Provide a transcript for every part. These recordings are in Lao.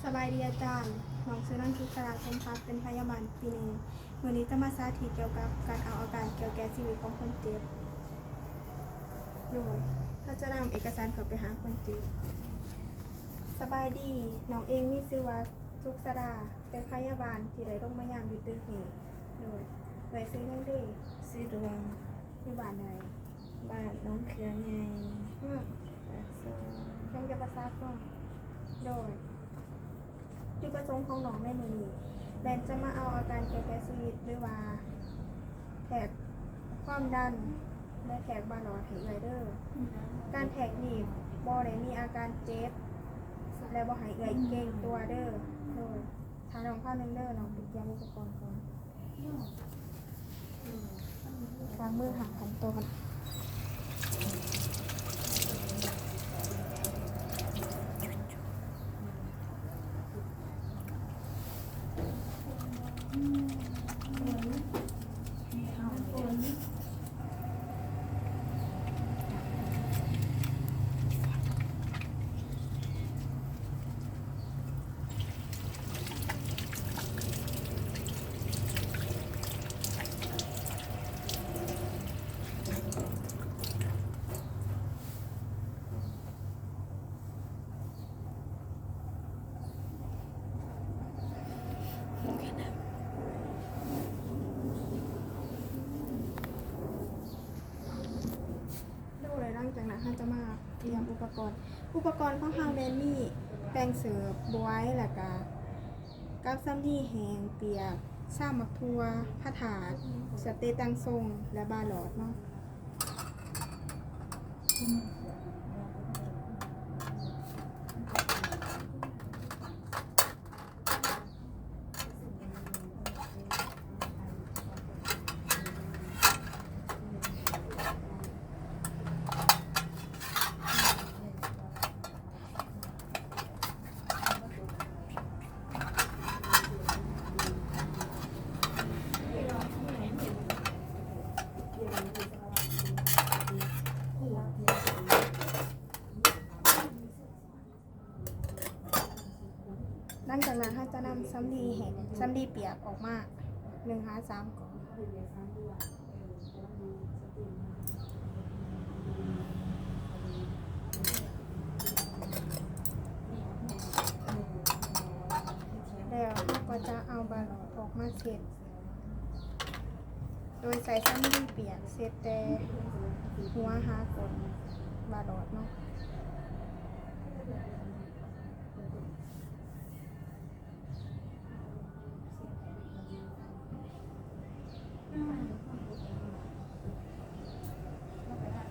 ສະບາຍດີອາຈານ, ນ້ອງຊື່ນາງສຸກສະດາ ສົມພັດ ເປັນພະຍາບານປີໜຶ່ງ. ມື້ນີ້ຈະມາສາທິດກ່ຽວກັບການເອົາອາການກ່ຽວແກ່ຊີວິດຂອງຄົນເຈັບ. ໂດຍ ເຮົາຈະນຳເອກະສານເຂົ້າໄປຫາຄົນເຈັບ. ສະບາຍດີ, ນ້ອງເອງມີຊື່ວ່າສຸກສະດາ ເປັນພະຍາບານທີ່ໄດ້ລົງມາຍາມຢູ່ຕຶກນີ້. ໂດຍ ເອື້ອຍຊື່ຫຍັງເດ? ຊື່ດວງ. ຢູ່ບ້ານໃດ? ບ້ານໜອງເຂືອໃຫຍ່ ປາກຊ່ອງ ແຂວງຈຳປາສັກເນາະ. ໂດຍ ຈຸດປະສົງຂອງນ້ອງໃນມື້ນີ້ ແມ່ນຈະມາເອົາອາການກ່ຽວແກ່ຊີວິດ ຫຼືວ່າແທກຄວາມດັນ ແລະ ແທກບາຫຼອດໃຫ້ເອື້ອຍເດີ. ການແທກນີ້ບໍ່ໄດ້ມີອາການເຈັບ ແລະ ບໍ່ໃຫ້ເອື້ອຍເກງຕົວເດີ. ໂດຍ ຖ້ານ້ອງຄາວໜຶ່ງເດີ, ນ້ອງໄປກຽມອຸປະກອນກ່ອນ. ລ້າງມືຫ້າຂັ້ນຕອນ. ໂດຍ ຫຼັງຈາກນັ້ນເຮົາຈະມາກຽມອຸປະກອນ. ອຸປະກອນຂອງເຮົາແມ່ນມີແປ້ງເສີບ, ບວຍ ແລ້ວກະ ກັບສຳລີແຫ້ງປຽກ, ຊາໝາກຖົ່ວ, ພະທາດ, ສະເຕຕັງຊົງ ແລະ ບາຫຼອດເນາະ. ຫຼັງຈາກນັ້ນເຮົາຈະນຳສຳລີແຫ້ງ ສຳລີປຽກອອກມາ ໜຶ່ງຫາສາມກ່ອນ. ແລ້ວເຮົາກໍຈະເອົາບາຫຼອດອອກມາເຊັດ ໂດຍໃຊ້ສຳລີປຽກເຊັດແຕ່ຫົວຫາກົ້ນບາຫຼອດເນາະ.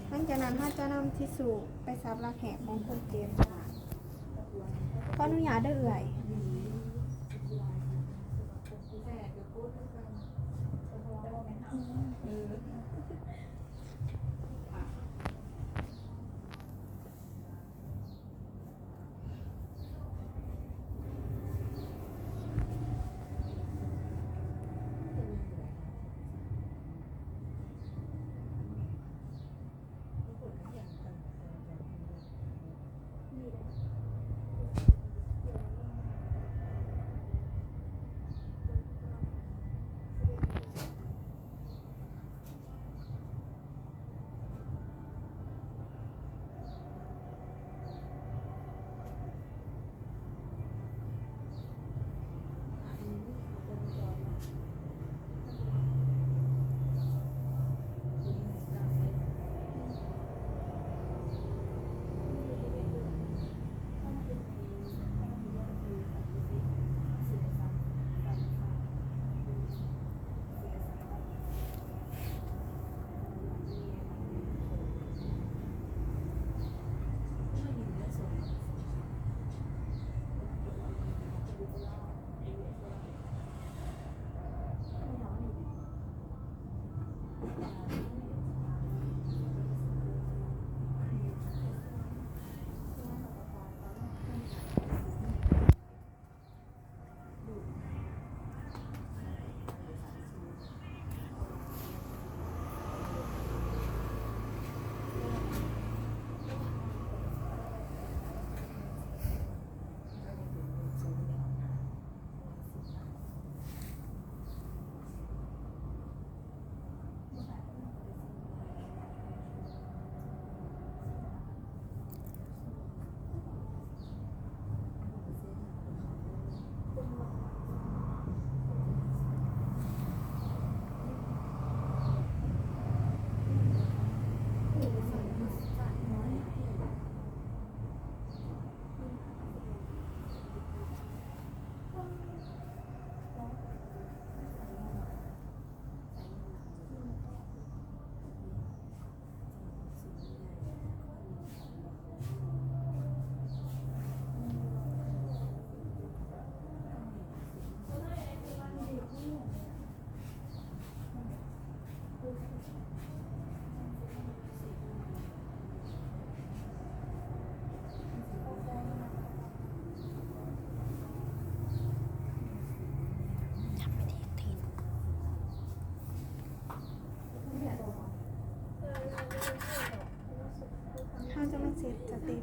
ຫຼັງຈາກນັ້ນເຮົາຈະນຳທິຊູໄປສັບລັກແຮ້ຂອງຄົນເຈັບ. ຂໍອະນຸຍາດເດີເອື້ອຍ.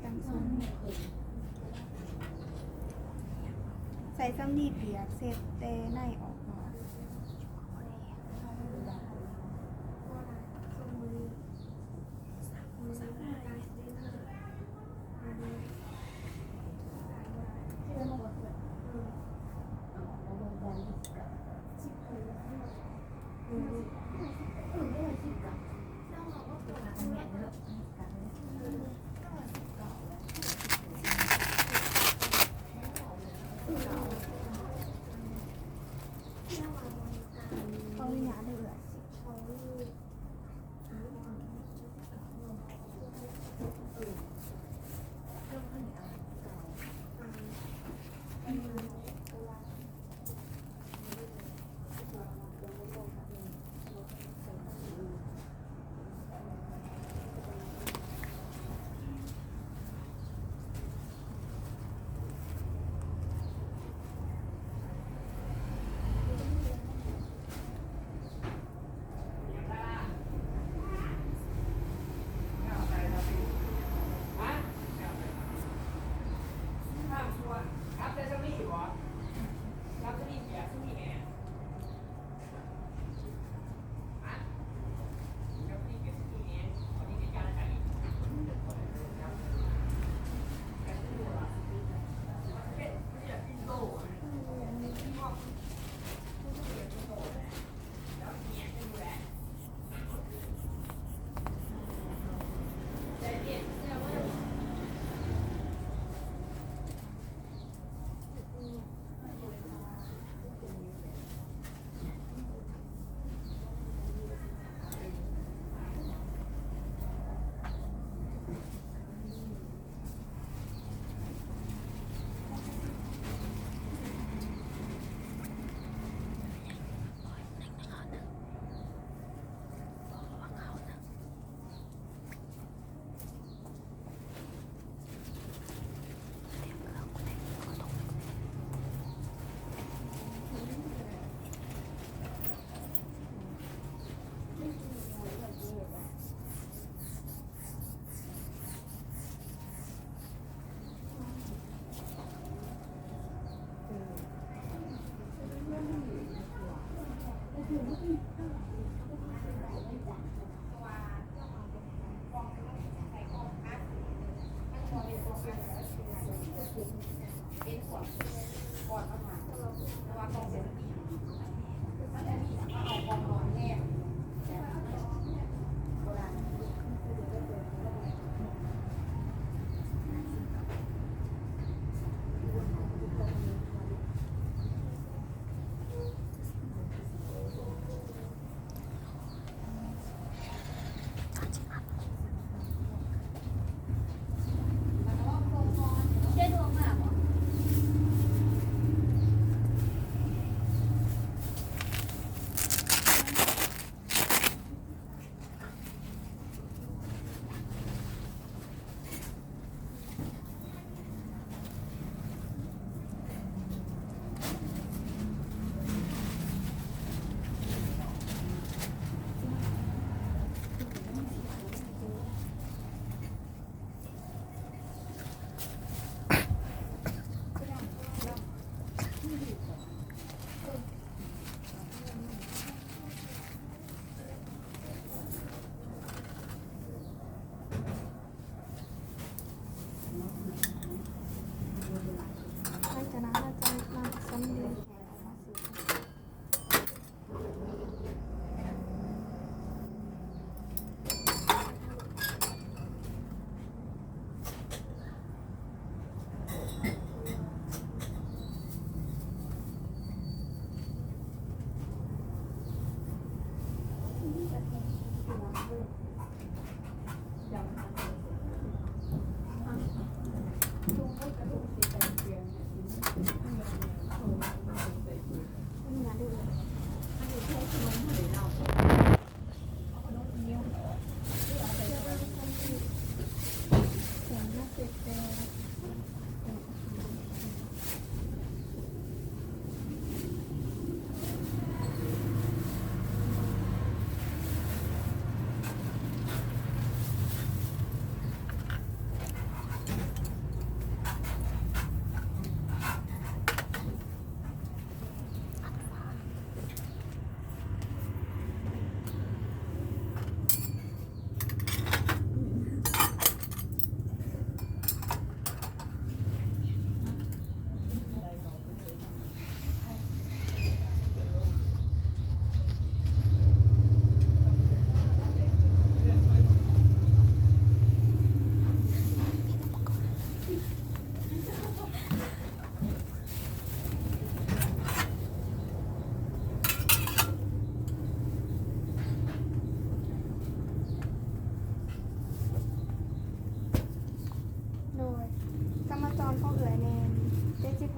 ຕັ້ງຊຸມ ໃສ່ຊ່ຳນີ້ປຽກ ເຊັດແຕ່ໃນອອກມາ. ຂໍອະນຸຍາດເດີເອື້ອຍ.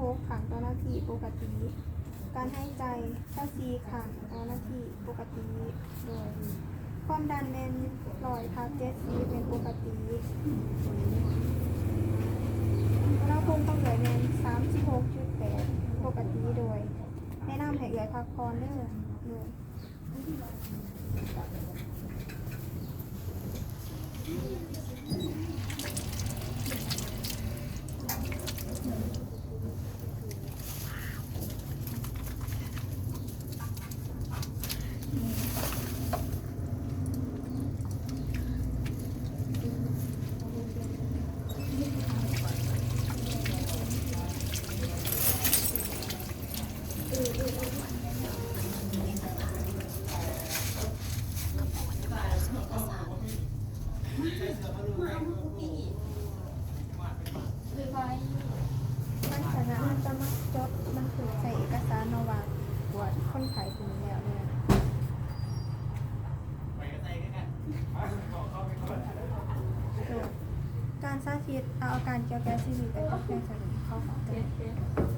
ຫົກຄັ້ງຕໍ່ນາທີ ປົກກະຕິ. ການຫາຍໃຈ ຊາວສີ່ຄັ້ງຕໍ່ນາທີ ປົກກະຕິ ໂດຍ ຄວາມດັນແມ່ນຮ້ອຍທັບເຈັດສິບ ແມ່ນປົກກະຕິ. ອຸນຫະພູມຂອງເອື້ອຍແມ່ນສາມສິບຫົກຈຸດແປດ ປົກກະຕິ ໂດຍ ແນະນຳໃຫ້ເອື້ອຍພັກຜ່ອນເດີ ໂດຍ. ຫຼັງຈາກນັ້ນ ເຮົາຈະມາຈົດບັນທຶກໃສ່ເອກະສານເນາະວ່າກວດຄົນໄຂ້ຜູ້ນີ້ແລ້ວເດີ. ການສາທິດເອົາອາການກ່ຽວແກ່ຊີວິດໄປຕົກແຕ່ງໃສ່ເຂົາຂອງເຈົ້າ.